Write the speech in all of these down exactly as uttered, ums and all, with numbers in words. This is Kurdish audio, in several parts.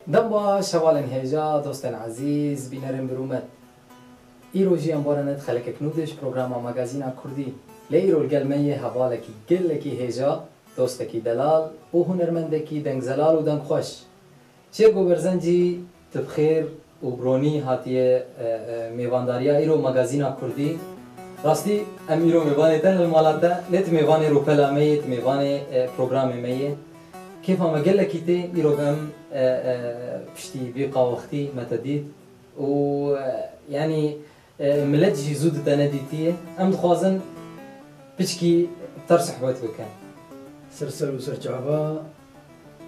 Dem baş, hevalên hêja, dostên ezîz, bînerên birûmet. Îro jî em barane di xelekek nû de ji programa Magazîna Kurdî. Lê îro li gel me yê hevalekî gelekî hêja, dostekî delal û hunermendekî dengzelal û dengxweş. Şêrgo Berzencî, tu bi xêr û bi ronî hatiye, e, e, mêvandariya îro Magazîna Kurdî. Rastî em îro mêvanê te ne li mala te, lê tu mêvanê rûpela me yê, tu mêvanê, e, programê me yê. Kêfa me gelekî tê, îro bi em, e, e, piştî vî qawextî me te dît û, e, yanî, e, milet jî zû di te nedîtiye. Em dixwazin piçkî ter sohbet bikin. Ser ser û ser çava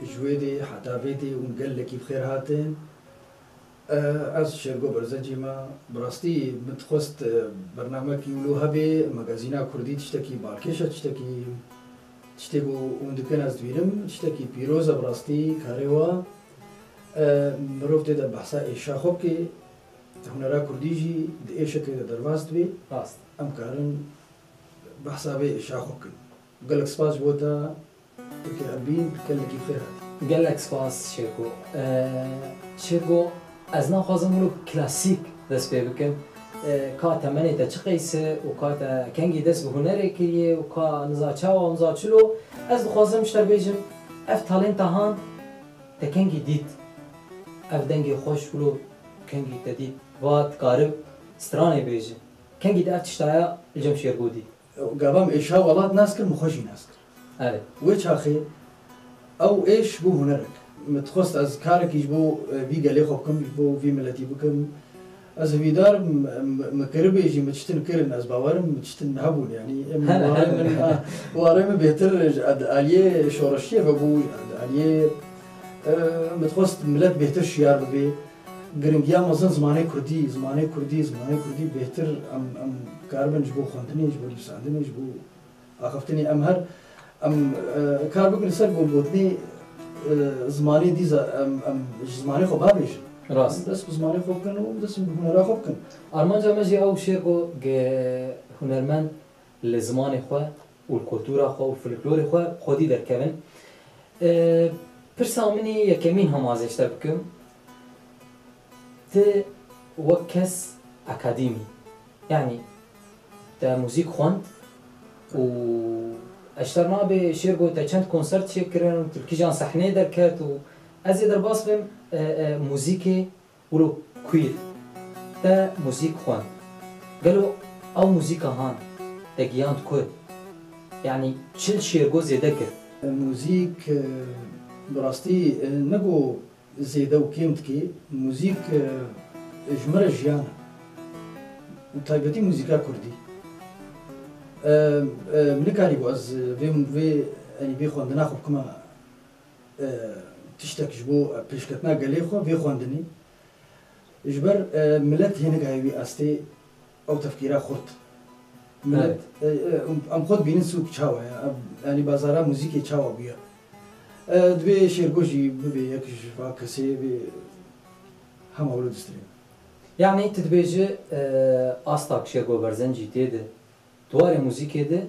ji wê dê heta vê dê hûn gelekî bi xêr hatin. E, ez Şêrgo Berzencî me. Bi rastî min dixwest, e, bernamekî wilo hebe, magazîna Kurdî tiştekî balkêş e, tiştekî, tiştê ku hûn dikin ez dibînim, tiştekî pîroz e bi rastî karê we. E, mirov tê de behsa êşa xwe bike, hunera Kurdî jî di êşekê de derbas dibe. Rast. Em karin behsa vê êşa xwe bikin. Gelek spas ji bo te. Tirkê Elbîn, gelekî bi xêr hatî. Gelek spas Şêrgo. Ee, Şêrgo, ez naxwazim wilo klasîk dest pê bikim. Ee, ka temenê te çi qeys e û ka te kengî dest bi hunerê kiriye û ka niza çawa û niza çilo. Ez dixwazim ji te bêjim, ev talenta han te kengî dît. Ev dengê xweş wilo kengî te dît. Va dikarib stranê bêjim. Kengî te ev tiştaya li cem Şêrgo dît. Gava min êşa welat nas kir, min xwe jî nas kir. Evet. Wê çaxê ew êş bû hunerek. Min dixwest ez karekî ji bo, e, vî gelê xwe bikim, ji bo vî miletî bikim. Ez hêvîdar im, em, min kiribê jî, min tiştin kirin, ez bawer im, min tiştin hebûn, yanî, em, Hele, warê hele. min, a, warê min bêhtir ji, di aliyê şoreşiyê ve bû, di aliyê, e, min dixwest milet bêhtir şiyar bibe. Giringiya mezin zimanê kurdî, zimanê kurdî, zimanê kurdî bêhtir em, em karibin ji bo xwendinê, ji bo nivîsandinê, ji bo axiftinê. Em her, em, e, kar bikin ser go-, gotinê, e, zimanê dîza em, em ji zimanê xwe babêjin. Rast. Em dest bi zimanê xwe bikin û dest bi hunera xwe bikin. Armanca me jî ew Şêrgo ge hunermend li zimanê xwe û li kultura xwe û folklorê xwe xwedî derkevin. E, pirsa min ê yekemîn hema ez ê ji te bikim. Ti wek kes akademî, yanî te muzîk xwend û eşter nabe Şêrgo te çend konsert çêkirin û tu li kîjan sehneyê derket û ez ê derbas bim, e, e, muzîkê Wilo kuîr te muzîk xwend. Gelo ew muzîka han te giyand ku? Yanî çi li Şêrgo zêde kir? Muzîk, e, bi rastî, e, ne ku zêde û kêm dike, muzîk, e, ji min re jiyan e. Û taybetî muzîka kurdî. E, e, min nikarîbû ez vê, vê, yanî vê xwendina xwe bikima e, tiştek ji bo pêşketina gelê xwe vê xwendinê. Ji ber, e, milet hê nigihê wî astê, ew tefkîra xurt. Milet, Evet. e, e, em xwe dibînin sûk çawa ye, em, yanî bazara muzîkê çawa bûye. E, divê Şêrgo jî bibe yek ji va kesê bê hema wilo distirê. Yanî tu dibêjî, e, asta ku Şêrgo Berzencî tê de, di warê muzîkê de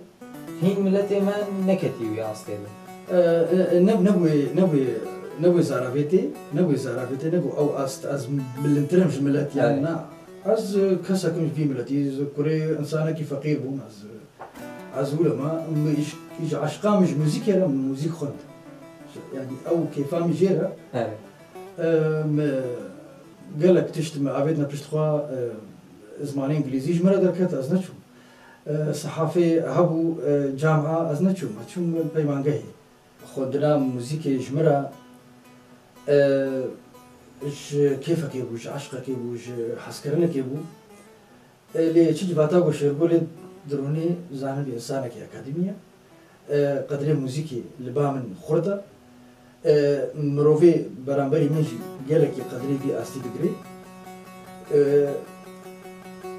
hîn miletê me neketî wî astê de. E, e, e, ne, ne wê, ne wê, ne wê zaravêtê, ne wê zaravêtê, ne ku ew ast, ez bilindtir im ji milet, yanî Evet. na. Ez, e, kesek im ji vî miletî, ez kurê însanekî feqîr bûm, ez, ez wilo me, min ji, ji eşqa min ji muzîkê re, min muzîk xwend. Yanî ew kêfa min jê re. Evet. E, min gelek tişt min avêtine pişt xwe, e, zimanê îngilîzî ji min re derket, ez neçûm. E, sehafê hebû, e, camia, ez neçûm, ez çûm peymangehê. Xwendina muzîkê ji min re, e, ji kêfekê bû, ji eşqekê bû, ji hezkirinekê bû. E, lê çi civata ku Şêrgo lê dirûnê zanibê însanekî akademî ye. E, qedrê muzîkê li ba min xurt e. E, mirovê beramberî min jî gelekî qedrê vî astî digirê. E,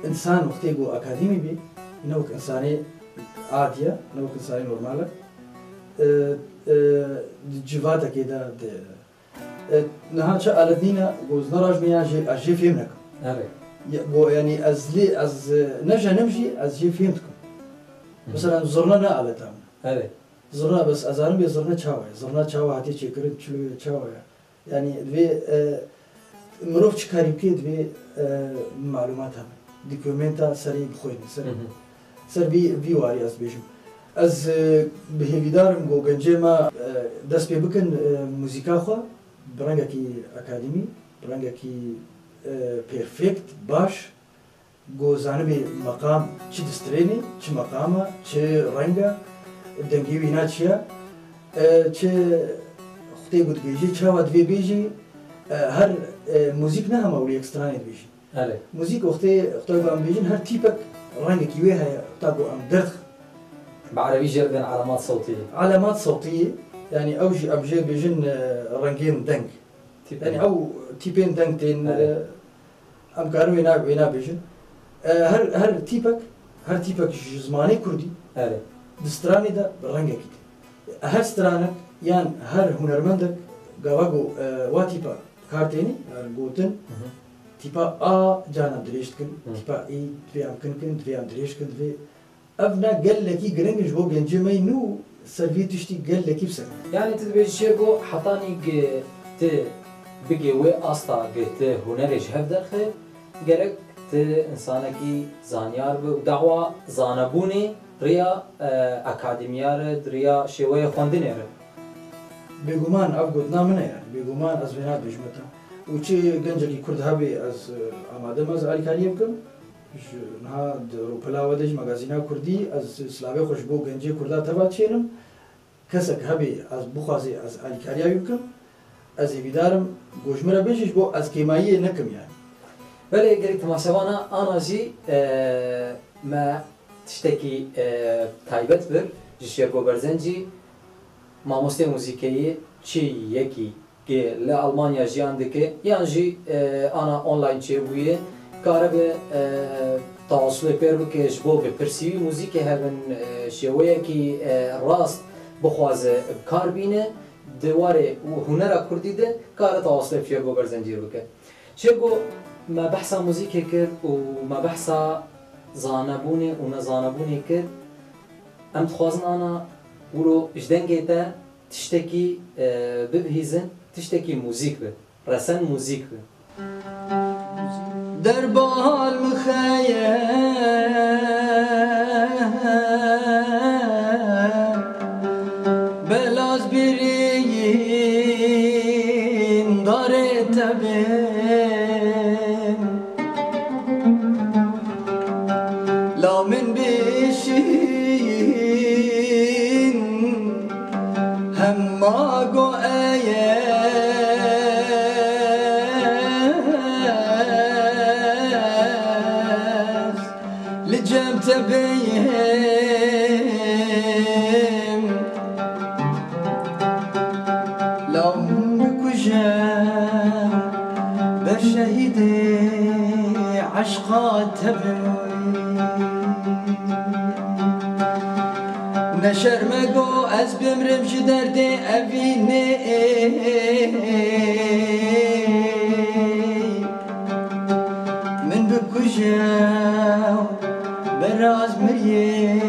însan wextê ku akademî bî, ne wek însanê adî ye, ne wek însanê normal e. E, e, di civatekê de, di, e, niha çi alet nîne, ku ez ne raj me ya jê, ez jê fêm nekim. Evet. Ya, ku, yanî ez lê, ez, e, ne jenim jî, ez jê fêm dikim. Hı hı. Mesela zurna ne aleta min. Evet. Zirna bes, ez zanim bê zirna çawa ye? Zirna çawa hatiye çêkirin, çilo ye, çawa ye? Yanî divê, e, mirov çi karî bike, divê, e, malûmat hebe. Dokumenta serê bixwîne, ser, Hı hı. ser vî, vî warî ez dibêjim. Ez, e, bi hêvîdar im ku gencê me, e, dest pê bikin, e, muzîka xwe bi rengekî akademî, bi rengekî, e, perfect, baş. Ku zanibê meqam çi distrênê, çi meqam e, çi reng e, dengê wîna çi ye, e, çi xutê ku dibêjê, çawa divê bêjê, e, her, e, muzîk ne hema wî yek stranê dibêjî. Erê. Muzîk wextê, wexta ku em bêjin, her tîpek rengekî wê heye, wexta ku em derx. Bi erebî jê re dibên elemat sewtî. Elemat sewtî, yanî ew jî em jê bêjin, e, rengên deng. Tîpek. Yanî ew tîpên deng tên, Erê. e, Em karin wêna, wêna bêjin. E, her, her tîpek, her tîpek ji zimanê kurdî Erê. di stranê de bi rengekî tê. Her stranek yan her hunermendek gava ku, e, wa tîpa kar tênî, yani gotin, Hı hı. tîpa A cana dirêj dikin, Hı. tîpa ê divê em kin kin, divê em dirêj kin, divê Ev ne gelekî giring in ji bo gencê me yî nû ser vî tiştî gelekî bisekine. Yanî tu dibêjî Şêrgo, hetanî gi ti bigê wê asta gi ti hunerê ji hev derxe, gerek ti insanekî zanyar bi û dawa zanebûnê riya, e, akademiya re, di riya şêweya xwendinê re. Bêguman ev gotina min e yani. Bêguman ez vêna dibêjime te. Û çi gencekî kurd hebê ez, e, amade me ez alîkariyê bikim. Ji niha di rûpela we de ji magazîna kurdî ez silavê xwe ji bo gencê kurda teva çênim. Kesek hebê ez bixwazê ez alîkariya wî bikim. Ez hêvîdar im ku ji min re bêjî ji bo ez kêmayiyê nekim yani. Belê gelî temaşevana ana jî, e, me tiştekî, e, taybet bir ji Şêrgo Berzencî, mamostê muzîkê yê çi yekî Ki li Almanya jiyan dike, yan jî, e, ana online çêbûye, karibe, e, tawasulê pêr bike ji bo bi pirsî wî muzîkê hebin, e, şêweyekî, e, rast bixwaze bi kar bîne, di warê û hunera kurdî de kare tawasulê bi Şêrgo Berzencî bike. Şêrgo, me behsa muzîkê kir û me behsa zanebûnê û nezanebûnê kir. Em dixwazin ana wilo ji dengê te tiştekî, e, bibihîzin, tiştekî muzîk bi, resen muzîk bi. Derbal mixeye belaz birîn darê te bin. La min bişîn hema go eye ez li cem te beyim. Law min bikuje ber şehîdê eşqa te bim. Ne şerm e go ez bimrim ji derdê evînê. Min bikuje beraz miriyê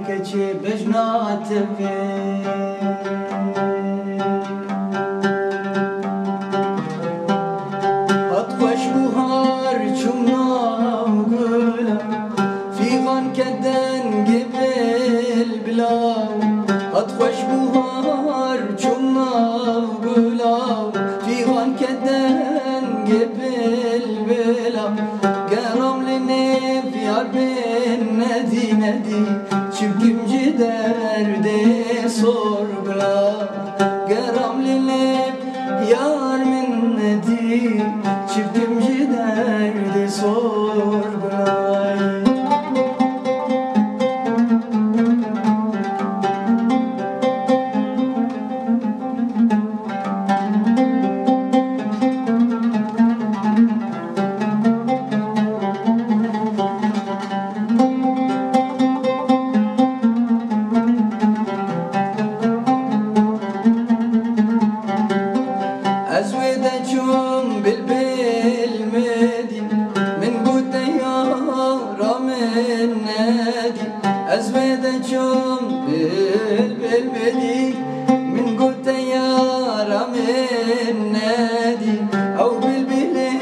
keçê bejna te be. Hat xweş buhar çûm nav gula, fîxan ke dengê bilbila. Hat xweş buhar çûm nav gula, fîxan ke dengê bilbila. Geram li nêv yar bin nedî nedî, çi bikim ji derdê sor bila. Geram li nêv yar min nedî, çi bikim ji derdê sor bila. Ez wê de çûm bilbil min dî, min gote yara min nedî. Ez wê de çûm bilbil min dî, min got Te yara min nedî, ew bilbilê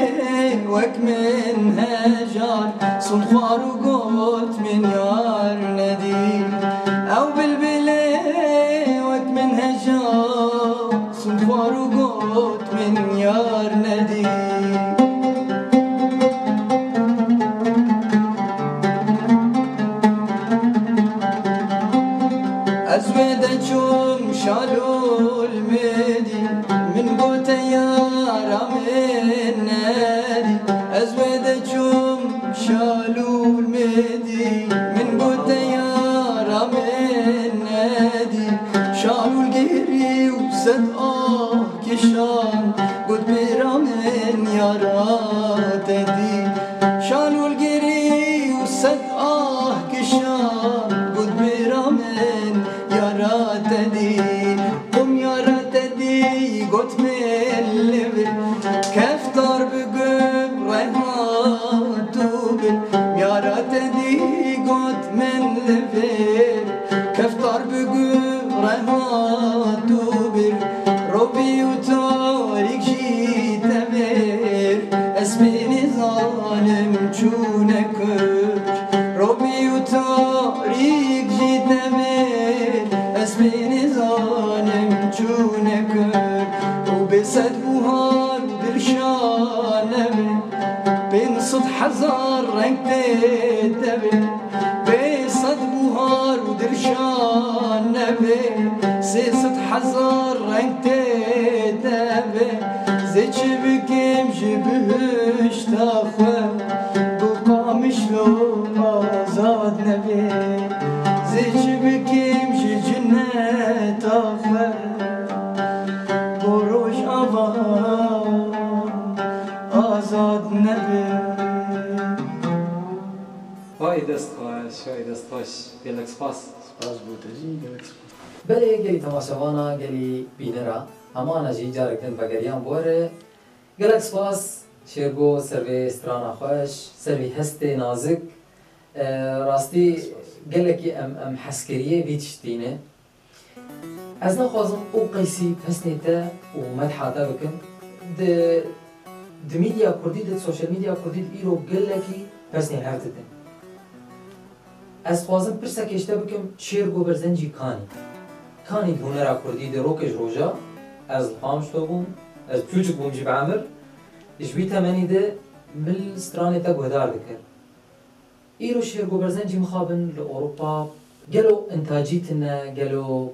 wek min hejar, sund xwar û got min yar nedî. Ew bilbilê wek min hejar, sund xwar û got min yar nedî. Ez wê de çûm şalûl midî, min gote yara min nedî. Ez wê de çûm şalûl midî, min gote yara min nedî. Şalûl girî û sed ah kişan, got bêra min yara te dî. Şalûl girî û sed ah kişan, got bêra min yara te dî. Qum yara te dî, got min li vir, keftar bi gum rehat û bir. Yara te dî, got min li vir, keftar bi gum rehat û bir. Robî û tarîk jî tevêr, ez pê nizanim çûne kir. Robî û tarîk jî tevêr, ez pê nizanim çûne kir. Û bê sed buhar û dilşa nebe, pênc sed hezar reng tê de be. Bê sed buhar û dilşa nebe, sê sed hezar reng tê de be. Zê çi bikim ji bihişta xwe, bi qamişlo azad nebe. Zê çi bikim ji cineta xwe, bo rojava azad nebe. Hay dest xweş, hay dest xweş. Gelek spas. Spas bo te jî, gelek spas. Belê gelî temaşevana, gelî bînera, hemana jî carek din vegeriyan bi we re. Gelek spas, Şêrgo, ser vê strana xweş, ser vî hestê nazik. E, rastî gelekî em, em heskiriyê vî tiştî ne. Ez naxwazim û qeysî pesnê te û medha te bikim. Di, di medya kurdî de, di sosyal medya kurdî de îro gelekî pesnê hev didin. Ez xwazim pirsekê ji te bikim, Şêrgo Berzencî kanî? Kanî di hunera kurdî de rokê ji roja? Ez li Qamişlo bûm, ez piçûçik bûm jî bi emir. Ji wî temenî de min stranê te guhdar dikir. Îro Şêrgo Berzencî mixabin li Ewropa, gelo intacî tune, gelo,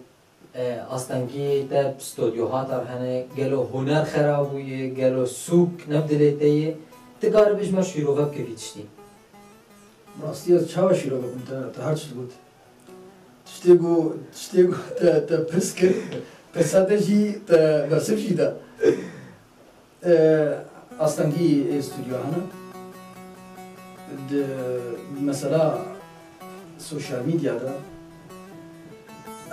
e, astengiyê te bi stodyoha tar hene, gelo huner xera bûye, gelo sûk ne bi dilê te ye, tu karibe ji me şîrove bike vî tiştî? Rastî ez çawa şîrove bim, te, te her tişt got. Tiştê ku, tiştê ku te, te pirs kir, pirsa te jî te bersiv jî da. E, astengî ê stûdyoyana di mesela sosyal medya de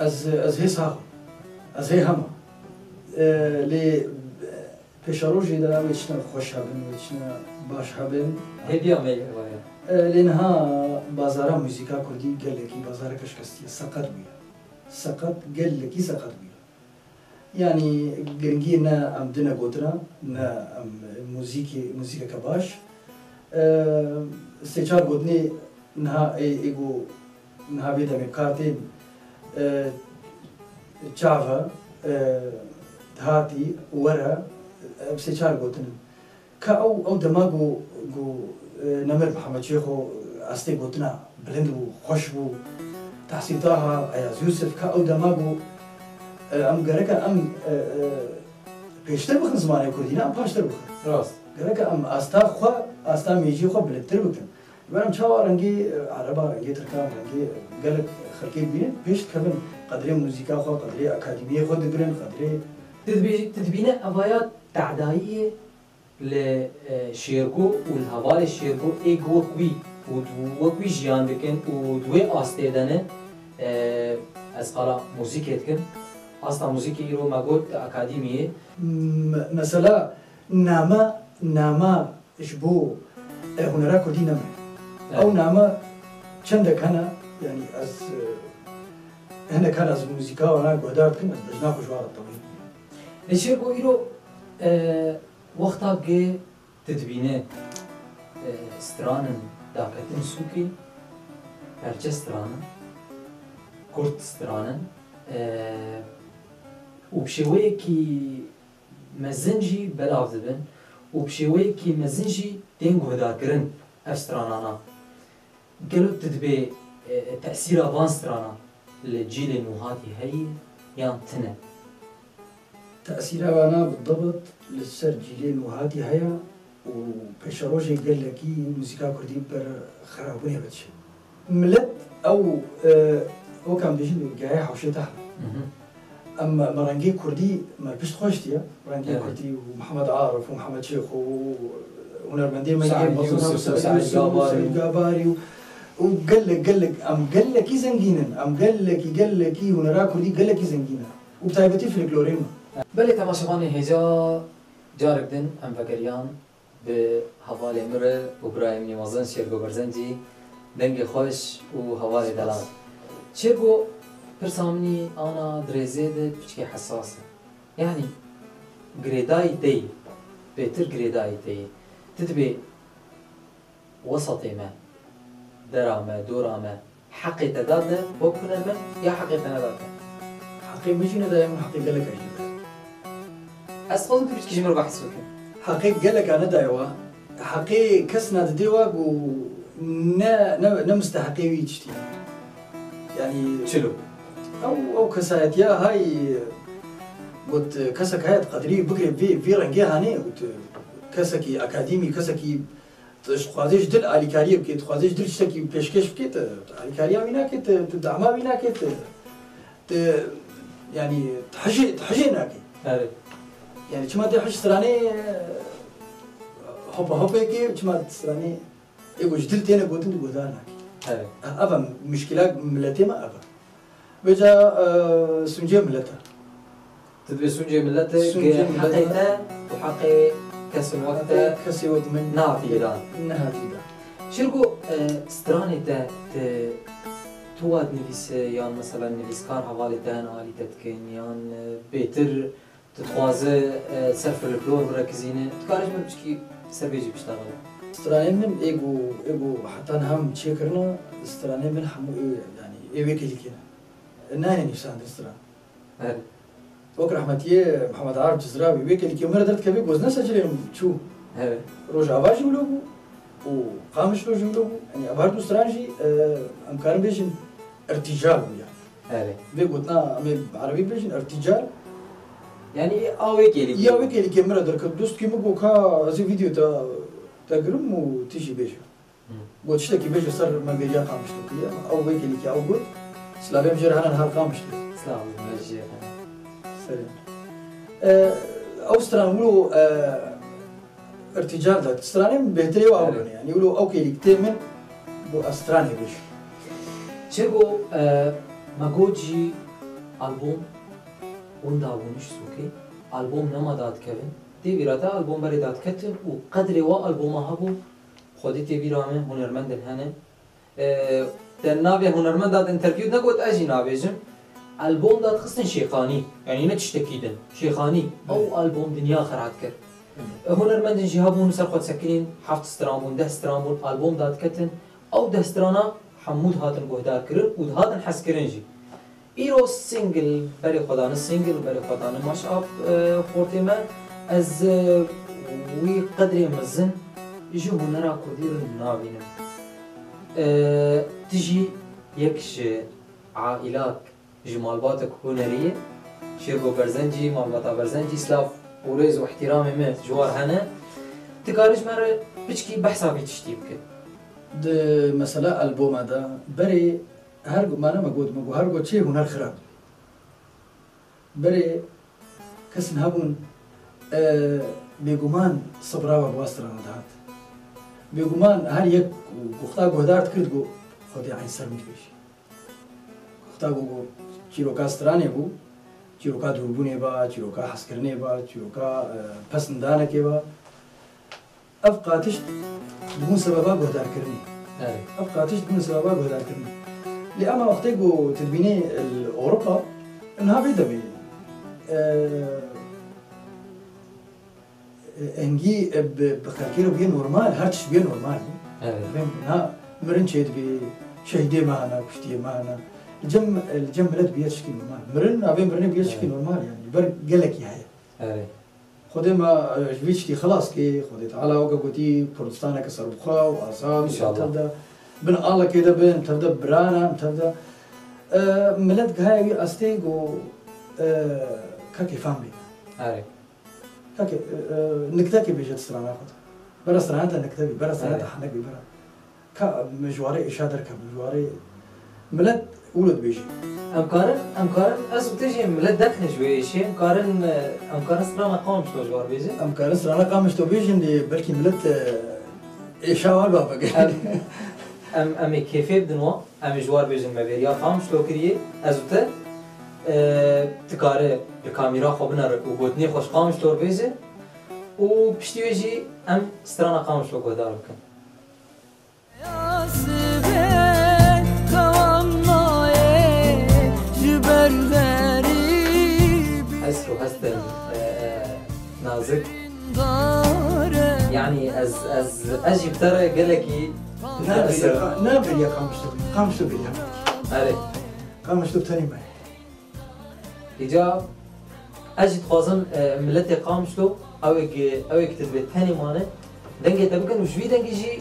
ez, ez hê sax im. Ez hê hema. E, lê pêşerojê de wê tiştên xweş hebin, wê tiştên baş hebin. Hêviya me ye, waya. E, lê niha bazara muzîka kurdî gelekî bazareke şikestî ye. Seqet bûye. Seqet, gelekî seqet bûye. Yanî giringî ne em dine gotina, ne em muzîkê, muzîkeke baş. E, sê çar gotinê niha ê, ê ku niha vê demê bi kar tên, e, çav e, e, dihatî, were, e, sê çar gotin in. Ka ew, ew dema ku, ku, e, Nemir Mihemed Şêxo astê gotina bilind bû, xweş bû, Tahsîn Taha, Eyaz Yûsif, ka ew dema ku, e, em gereke em, e, e, pêştir bixin zimanê kurdî, ne em paştir bixin. Rast. Gereke em asta xwe, asta mêjiyê xwe bilindtir bikin. Ji ber em çawa rengê, e, ereba, rengê tirka, rengê gelek xelkê dibînin, pêş dikevin, qedrê muzîka xwe, qedrê akademiyê xwe digirin, qedrê. Tu dibî-, tu dibîne evaya tehdayiyê li, e, Şêrgo û li hevalê Şêrgo ê ku wek wî û di-, wek wî jiyan dikin û di wê astê de ne, e, ez qala muzîkê dikim. Asta muzîkê îro me got di akademiyê. M-, mesela name, name ji bo, e, hunera kurdî neme. Evet. Ew name çendek hene, yanî ez, e, Hinek hene ez muzîka wana guhdar dikim, ez bejna xwe ji wan re tewî. Ê Şêrgo, îro, e, wexta gê tu dibîne, e, stranin daketin sûkê, perçe stranin, kurt stranin, e, û bi şêweyekî mezin jî belav dibin û bi şêweyekî mezin jî tên guhdarkirin ev stranana. Gelo tu dibê, e, tesîra van strana li cîlê nûhatî heye yan tune? Tesîra wana bi dibit li ser cîlê nûhatî heye û pêşerojê gelekî muzîka kurdî ber xerabûnê ve diçe. Milet ew, e, wek em dibêjin, gayê hewşê te hene. Mhm. Em, me rengê kurdî, me pişt xwe hiştiye. Rengê Evet. kurdî û Mihemed Arif û Mihemed Şêxo û hunermendê me Saîd yê mezin Yûsif û Saîd Saîd Yûsif û Gabarî. Saîd Gabarî û, û gelek, gelek, em gelekî zengîn in. Em gelekî, gelekî hunera kurdî gelekî zengîn e. Û bi taybetî folklorê me. Belê temaşevanê hêja, carek din em vegeriyan bi hevalê min re û birayê min ê mezin Şêrgo Berzencî, dengê xweş û hevalê delal. Şêrgo, pirsa min î ana dirêzê de piçkê hesas e. Yanî girêdayî te yî, bêtir girêdayî te yî. Tu dibê wesatê me, dera me, dora me, heqê te dade wek hunermend ya heqê te nedate? Heqê min jî nedaye, min heqê geleka jî nedaye. Ez dixwazim tu piçkî ji min re behs bikin. Heqê geleka nedaye wa. Heqê kes nadidê wa ku ne, ne, ne musteheqê wî tiştî. Yanî Çilo? Ew, ew kesayetiya hay got, kesek heye qedrî bigire vê, vê rengê hanê û tu kesekî akademî, kesekî Tu dixwazê ji dil alîkariyê bikê, dixwazê ji dil tiştekî pêşkêş bikê, tu, tu alîkariya wî nakê, tu, tu dema wî nakê, tu, tu, yanî tu hijê, tu hijê nakê. Erê. Yanî çima tê hij stranê, hopa hopê kê, çima stranê ê ku ji dil têne gotin, tu guhdar nakê. Erê. Ev e muşkila miletê me, ev e. Vêca, e, sûncê milet e. Tu dibê sûncê milet e, Sûncê ke milet heqê e. te û heqê kesên wek te Heqê kesê wek min nehatî dan. nehatî dan. Şêrgo, e, stranê te, te, tu wa dinivîse yan mesela nivîskar hevalê te hene alî te dikin yan, e, bêtir tu dixwaze, e, ser folklor birekizîne, tu karî ji min piçkî ser vê jî biştexile. Stranên min ê ku, ê ku heta niha min çêkirine, stranên min hemû ê, yanî ê wê kêlîkê ne. Nayê nivîsandin stran. Erê. Wek rehmetiyê Mihemed Arif Cizrawî, wê kêlîkê min re derdikeve, goz ne secilê min çû. Erê. Rojava jî wilo bû û Qamişlo jî wilo bû. Yanî ev her du stran jî, e, em karin bêjin irtîcal bû ya. Erê. Vê gotina em ê bi erebî bêjin irtîcal. Yanî a wê kêlîkê. Ya wê kêlîkê min re derket. Dostkî min got ka ez ê vîdeo te, te girim û tu jî bêje. Got, tiştekî bêje ser me bêriya Qamişlo kiriye. Ew wê kêlîkê ew got, silavê min jê re hene niha li Qamişlo. Silav me jê re hene. Serê. E, ew stran wilo, e, irtîcal da. Stranê min bêhtirê ew Erê. bûne. Yanî wilo ew kêlîk tê min, got ez stranê bêjim. Şêrgo, e, me got jî albûm winda bûn ji sûkê. Albûm nema dadikevin. Tê bîra te albûm berê dadiketin û qedrê wa albûma hebû. Xwedî tê bîra min hunermendên hene. E, te navê hunermenda di interview de negot, ez jî nabêjim. Albûm dadixistin Şêxanî. Yanî ne tiştekî din. Şêxanî. Ew albûm dinya xera dikir. E, hunermendên jî hebûn ser xwe disekinîn, heft stran bûn, deh stran bûn, albûm dadiketin. Ew deh strana hemû dihatin guhdarkirin û dihatin hezkirin jî. Îro single, berê xwe dane single, berê xwe dane mash-up, e, xortê me. Ez, e, wî qedrê mezin ji hunera kurdî re nabînim. E, tu jî yek ji aîlak, ji malbatek hunerî yî. Şêrgo Berzencî, malbata Berzencî, silav û rêz û ihtiramê me ji war hene. Tu karî ji me re piçkî behsa vî tiştî bike? Di mesela albûma de berê Her gu-, mane me got, me got, her got çê huner xirab. Berê kesin hebûn, e, bêguman sibra we bi wa strana dihat. Bêguman her yek ku xwe guhdar dikir, digot, Xwedê eyn ser min dibêjî. Xwe got, got, çîroka stranê bû, çîroka dûrbûnê ba, çîroka hezkirinê ba, çîroka, e, pesndanekê ba. Ev qatişt dibûn sebeba guhdarkirinê. Erê. Ev qatişt dibûn sebeba guhdarkirinê. Lê ema wextê ku tu dibînî li Ewropa, niha vê demê, e, e, hingî, e, bi, bi xelkê re bûye normal, her tişt bûye normal. Evet. Vê niha mirin çêdibê, şehîdê me hene, kuştiyê me hene. Li cem, li cem milet bûye tişkî normal. Mirin, navê mirinê bûye tişkî Evet. normal yani. Li ber gelekî heye. Evet. Xwedê me, e, ji vî tiştî xilas kê, Xwedê Teala weke gotî Kurdistaneke serbixwe û azad û İnşallah. Tev de bin alekê de bin, tev de birane, tev de, e, milet gihaye wî astê ku, e, ka kêfan bê. Erê. Ka kê, e, e, niktekê bêje di strana xwe de. Bera strana te nikte bî, bera strana Erê. te henek bî, bera. Ka min ji warê êşa derkevim, ji warê milet wilo dibêjî. Em karin, em karin, ez û tu jî milet derxin ji wê êşê, em karin, em karin strana Qamişlo ji war bêjin. Em karin strana Qamişlo bêjin, lê belkî milet, e, êşa wan ba bigire. Em, em, em ê kêfê bidin wan, em ê ji war bêjin me bêriya Qamişlo kiriye, ez û tu, e, tu kare li kamîra xwe binere û gotinê xwe ji Qamişlo bêje û piştî wê jî em strana Qamişlo guhdar bikin. Hest û hestin, e, e, nazik. Yani ez, ez, ez jî bi te re gelekî Na bêriya, na bêriya Qamişlo bî. Qamişlo bêriya. Erê. Qamişlo tenê me. Îca ez jî dixwazim, e, miletê Qamişlo, ew ê, ew ê ku tu dibê tenê mane, dengê te bikin û ji vî dengî jî,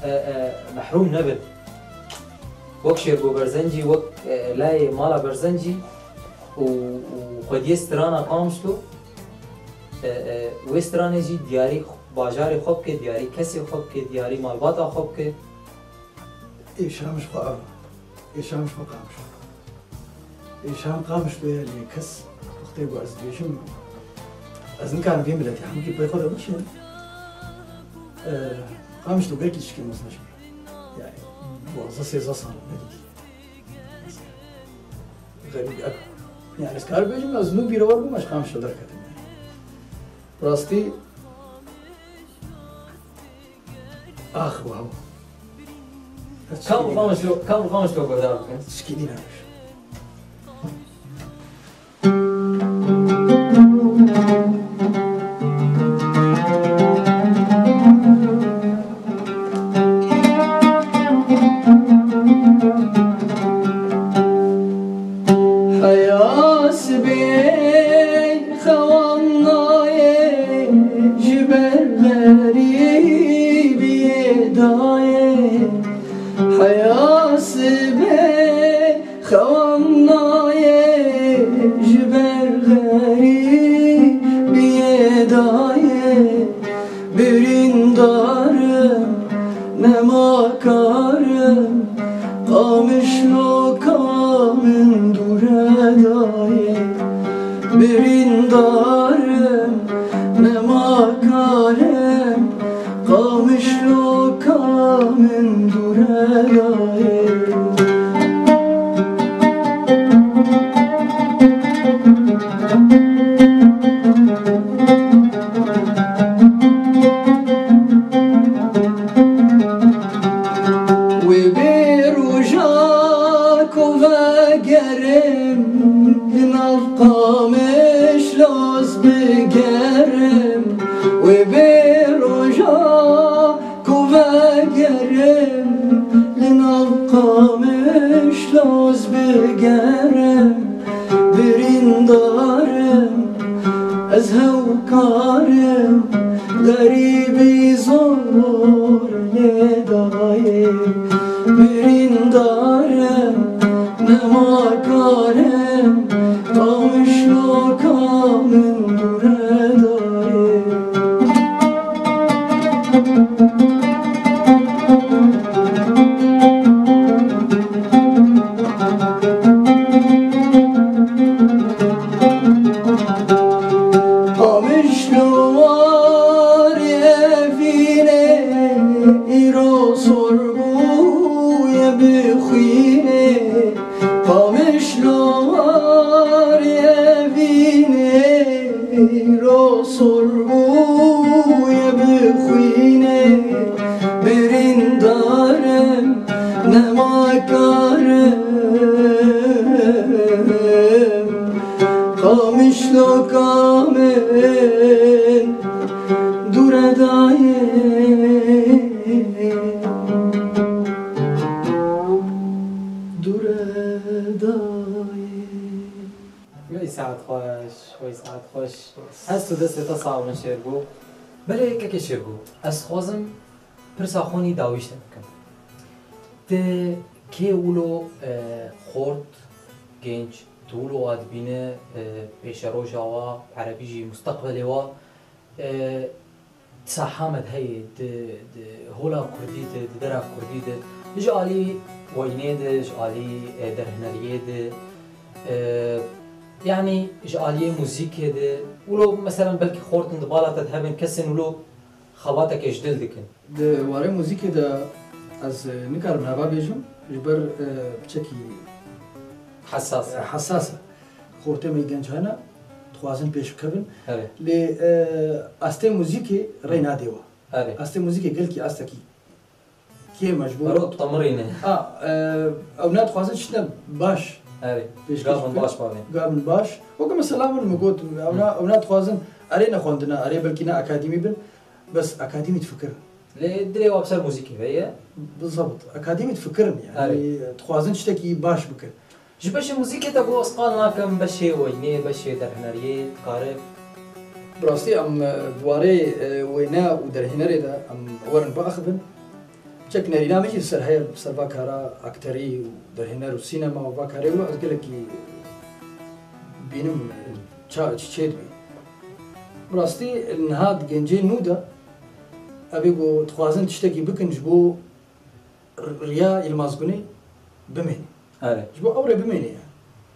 e, e, mehrûm nebin. Wek Şêrgo Berzencî, wek, e, layê mala Berzencî û, û xwediyê strana Qamişlo, e, e, wê stranê jî diyarî bajarê xwe bike, diyarî kesê xwe bike, diyarî malbata xwe bike. Êşam ji xwe ev e. Êşam ji xwe Qamişlo. Êşam Qamişlo ye, lê kes wextê ku ez dibêjim, ez nikarim vê miletê hemûkî pey xwe de bişînim. E, Qamişlo belkî tişkî mezin ji min. Yani, duwazdeh sêzdeh sal nedîtiye. Xerîb ev. Yani, ez karim bêjim, ez nû bîrewar bûm, ez ji Qamişlo derketim yani. Rastî, Ax, wow. Kam Qamişlo, kam Qamişlo guhdar bikin? Tişkî dî nabêjim. Heya sibê xewan nayê ji ber xerîbiyê dayê. Heya sibê xewan nayê ji ber xerîbiyê dayê. Birîndar im, nema kar im, Qamişloka min dûre dayê. Birîndar im, nema kar im, Qamişloka min dûre dayê. Wê bê roja ku vegerim, li nav Qamişlo ez bigerim. Wê bê roja ku vegerim, li nav Qamişlo ez bigerim. Birîndar im, ez hewkar im, xerîbî zor lê dayê. Birîndar im, nema kar im, Qamişloka min dûre dayê. Qamişlo warê evînê, îro sor bûye bi xwînê. Qamişlo warê evînê, îro sor bûye bi xwînê. Birîndar im, nema kar im, Amişloka min dûre dayê, dûre dayê. Wey saet xweş, wey saet xweş. Hest û destê te sax bin Şêrgo. Belê kekê Şêrgo, ez dixwazim pirsa xwe nî dawî ji te bikim. Ti kê wilo, e, xort, genç, tu wilo wa dibîne, e, pêşeroja wa, erebî jî musteqbelê wa, e, saha me de heye, di, di hola kurdî de, di dera kurdî de, ji alî weynê de, ji alî, e, derhneriyê de, e, yanî ji aliyê muzîkê de, wilo, meselen, belkî xortin di bala te de hebin, kesên wilo xebateke ji dil dikin. Di warê muzîkê de ez, e, nikarim nava bêjim, ji ber, e, piçekî Hesas. e, hesas e. Xortê me genc hene, dixwazin pêş bikevin. Erê. Lê, e, astê muzîkê rê nadê we. Erê. Astê muzîkê gelkî astekî kêm e ji bo Ero temirîne. A, e, ew nadixwazin tiştine baş Erê. pêşkêş Gavin bikin. baş bavên. Gavin baş. Weke mesela min, min got, ew na, ew nadixwazin erê nexwendine, erê belkî ne akademî bin. Bes akademî difikirin. Lê dilê wa bi ser muzîkê ve ye. Bizabt. Akademî difikirin yani. Erê. Dixwazin tiştekî baş bikin. Ji beşê muzîkê te got ez qal nakim, beşê weynê, beşê derhneriyê dikare. Bi rastî em, e, di warê, e, wêne û derhênerê de em werin biaxivin. Çek nerîna min jî li ser heye, li ser va kara akterî û derhêner û sînema û va karê wilo ez gelekî bînim, e, ça, çi çê dibî. Bi rastî niha di gencê nû de ev ê ku dixwazin tiştekî bikin ji bo r-, riya Yilmaz Guney bimêne. Erê. Ji bo ew rê bimêne yani.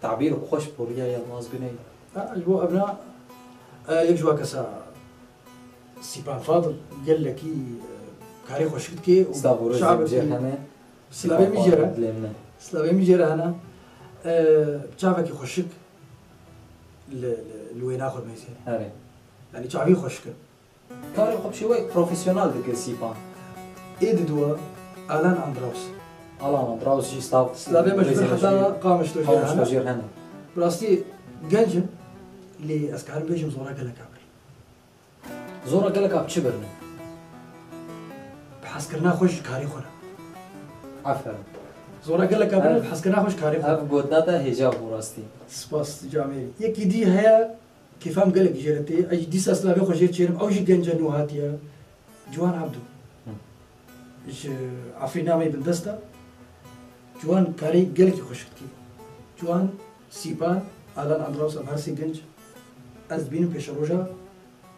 Tabîr xweş bo riya Yilmaz Guney. Ha, ji bo evna, e, yek ji wa kesa Sîpan Fadil gelekî, e, karê xweşik dike û Silav û rêzê şabekî jê hene. Silavê Sîpan min jê re. Fadil dilê min e. Silavê min jê re hene. E, çavekî xweşik li, li, li wêna xwe dimêze. Erê. Yani çavî xweşik e. Karê xwe bi şêweyek profesyonel dike Sîpan. Ê diduwa Alan Andraus. Alan Andraus jî stav Silavê me ji vir rêzê heta jî Qamişlo jê Qamişlo hene. jê hene. Bi rastî genc in, lê ez karim bêjim zora gelek a birî. Zora gelek a bi çi birine? Bi hezkirina xwe ji karê xwe re. Aferin. Zora gelek a birine Ev, bi hezkirina xwe ji karê xwe re. ev gotina te hêja bû rastî. Spas camêrî. Yekî dî heye, Kêfa min gelek jê re tê. Ez jî dîsa silavê xwe jê çêrim. Ew jî genca nû hatiye. Ciwan Abdû. Hı. Ji Efrînê me bindest e. Ciwan karê gelekî xweşik dike. Ciwan, Sîpan, Alan Andraus, em her sê genc. Ez dibînim pêşeroja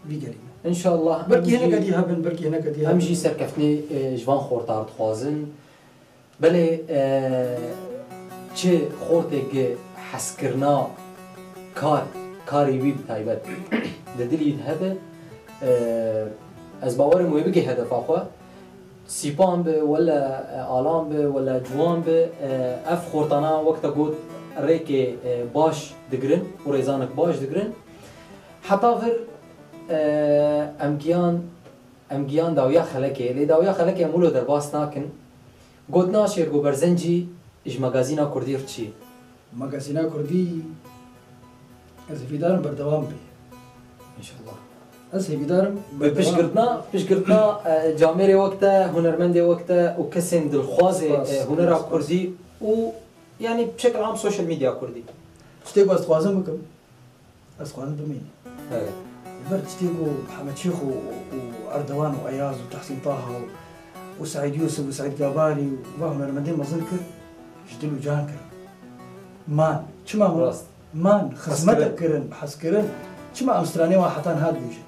vî gelî me. Înşallah, Belkî em hineke jî, dî hebin, belkî hineke dî em hebin. jî serkeftinê, e, ji van xortar dixwazin. Belê, e, çi xortê gi hezkirina kar, karê wî bi taybet di dilî de hebe, e, ez bawerim wê bigê hedefa xwe. Sîpan bi, wele, e, Alan bi, wele Ciwan bi, e, ev xortana wek te got rêkê, e, baş digirin û rêzanek baş digirin. Heta vir, e, em giyan Em giyan dawiya xelekê, lê dawiya xelekê em wilo derbas nakin. Gotina Şêrgo Berzencî ji Magazîna Kurdî re çi ye? Magazîna Kurdî, ez hêvîdar im berdewam be. Înşallah. Ez hêvîdar im Bi berdewam piştgirtina, piştgirtina, e, camêrê wek te, hunermendê wek te û kesên dilxwazê, Spas, e, hunera spas. kurdî û, yanî, bi şekil am social media kurdî. Tiştê ku ez dixwazim bikim, Ez dixwazim bimînim. Evet. Li ber tiştê ku Mihemed Şêx û, û Erdogan û Eyaz û Tehsîn Taha û, û Seîd Yûsif û Seîd Gabarî û va hunermendên mezin kir, ji dil û can kirin. Man. Çima hûn Rast. man, xizmetek Hezkirin. kirin, hezkirin. Çima em stranê wan heta niha dibêjin?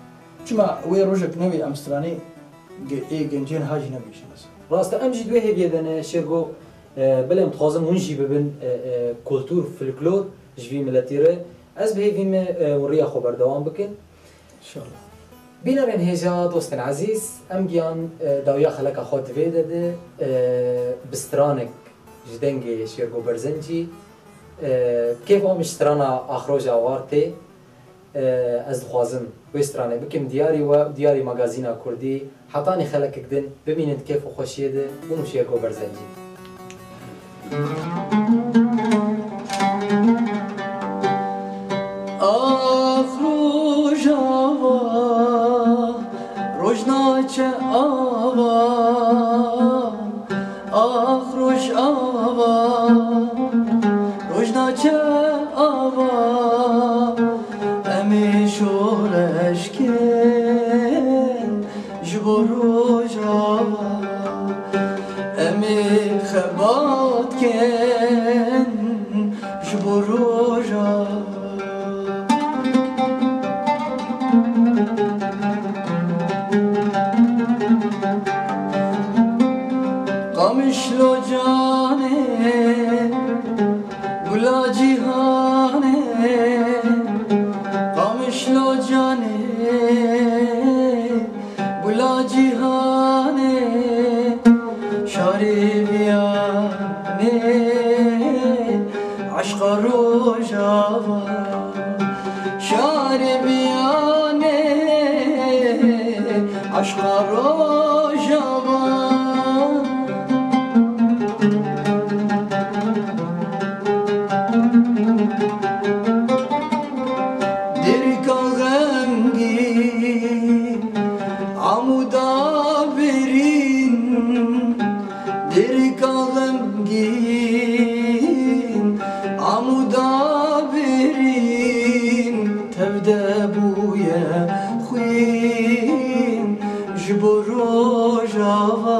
Çima wê rojek newê em stranê ge-, ê gencên ha jî nebêjin mesela? Rast e, em jî di wê hêviyê de ne, Şêrgo, e, belê em dixwazin hûn jî bibin, e, e, kultur, folklor ji vî miletî re. Ez bi hêvî me, e, hûn riya xwe berdewam bikin. Înşallah. Bînerên hêja, dostên ezîz, em giyan, e, dawiya xeleka xwe di vê de de, e, bi stranek ji dengê Şêrgo Berzencî, e, kêfa min ji strana Axroja War tê. E, ez dixwazim wê stranê bikim diyarî we û diyarî magazîna Kurdî. Hetanî xelekek din bimînin di kêf û xweşiyê de, hûn û Şêrgo Berzencî. Ava, em ê şoreş kin ji bo Rojava, em ê xebat kin ji bo Rojava. Qamişlo canê, gula cîhanê, Qamişlo canê, gula cîhanê, şarê viyanê, eşqa Rojava, şarê viyanê, eşqa Rojava. Derika xemgîn, amuda birîn, derika xemgîn, amuda birîn, tevde bûye xwîn ji bo Rojava.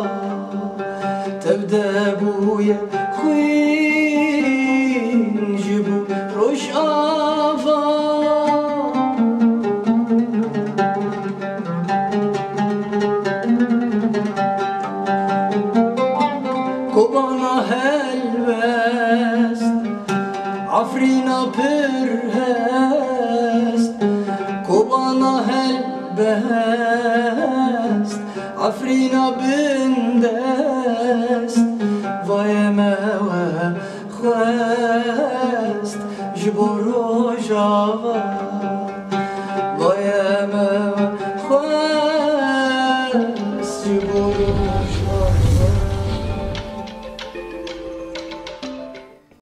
Tevde bûye xwîn ji bo Rojava. Kobana helbest, Efrîna pir hest, Kobana helbest, Efrîna bindest, vaye me we xwest ji bo Rojava, vaye me we xwest ji bo Rojava.